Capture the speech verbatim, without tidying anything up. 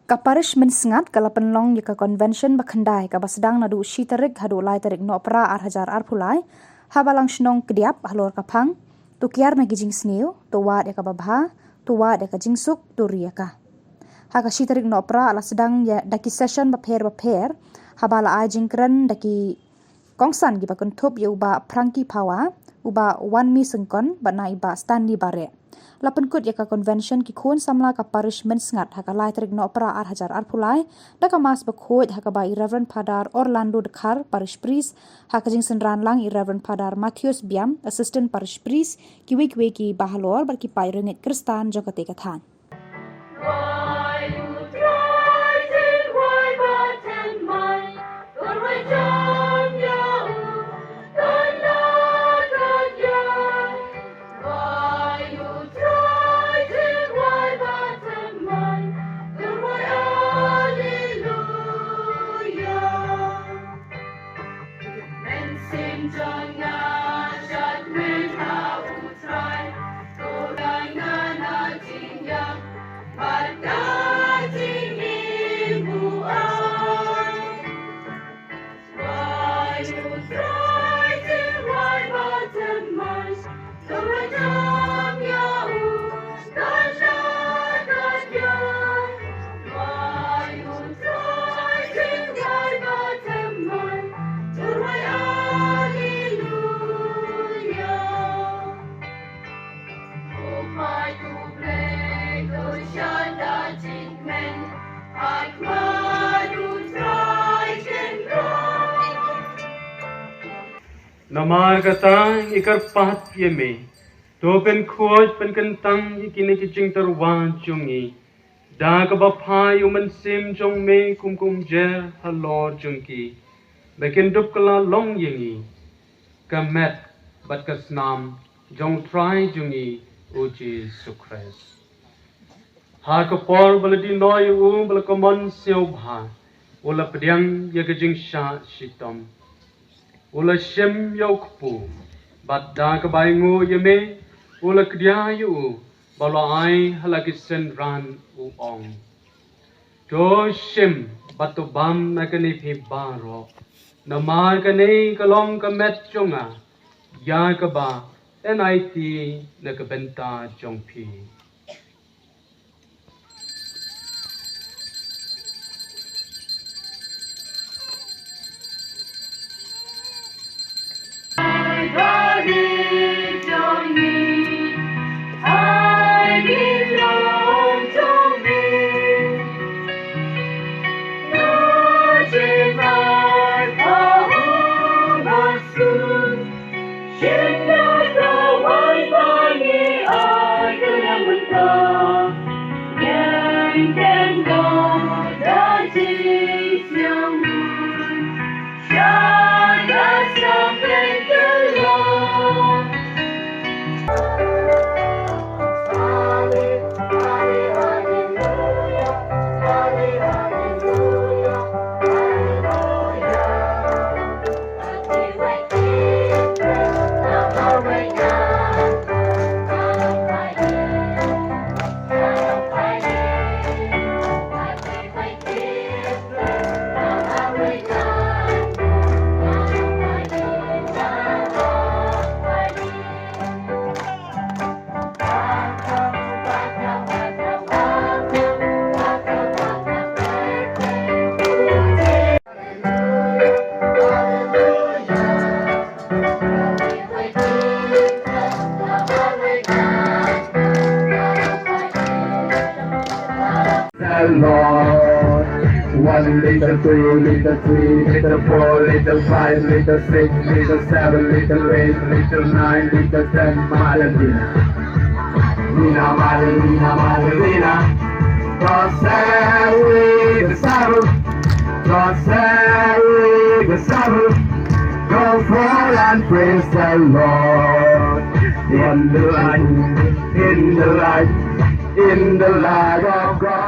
Ka Parish Mynsngat ka la pynlong ïa ka convention ba khyndai kaba sdang naduh shi tarik haduh lai tarik Nohprah ar hajar arphew lai ha Balang Shnong Kdiap halor ka phang, To kiar na ki jingsniew, to wad ïa kaba bha, to wad ïa ka jingsuk, to ri ïa ka. Ha ka shi tarik Nohprah la sdang ïa da ki session bapher bapher, haba la ai jingkren da ki kongsan kiba kynthup ïa u Bah Frankie Phawa, u Bah Wanmi Syngkon, bad na i Bah Stanley Bareh. La pynkut ïa ka convention ki khun samla ka Parish Mynsngat ha ka lai tarik Nohprah ar hajar arphew lai, da ka Mass bakhuid ha kaba i Reverend Father Orlando Dkhar, Parish Priest, ha ka jingsynran lang i Reverend Father Matthias Biam, Assistant Parish Priest, kiwei kiwei ki bahalor bad ki paid riewngeit Khristan jong katei ka thaiñ. Namar kata ngi kyrpad ïa me, to pynkhuid pynkyntang ïa kine ki jingtyrwa jong ngi da kaba phai ïa u Mynsiem jong me kum kumjuh halor jong ki, ba kin dup kylla long ïa ngi ka met bad ka snam jong u Trai jong ngi u Jisu Khrist. Ha ka por ba la die noh ïa u, ba la kynmaw sngewbha, u la pdiang ïa ka jingshah shitom, u la shim ïa u kpu, bad da kaba ainguh ïa me, u la kdia ïa u, bad u la ai ha la ki synran, u ong: To shim bad to bam na kane phi baroh, namar kane ka long ka met jong nga, ïa kaba yn aiti na ka bynta jong phi. The Lord. One liter, two liter, three liter, four liter, five liter, six liter, seven liter, eight liter, nine liter, ten, Maria. Nina, Maria, Nina, Maria, Nina. José with the saddle. José with the saddle. Go forward and praise the Lord. In the light, in the light, in the light of God.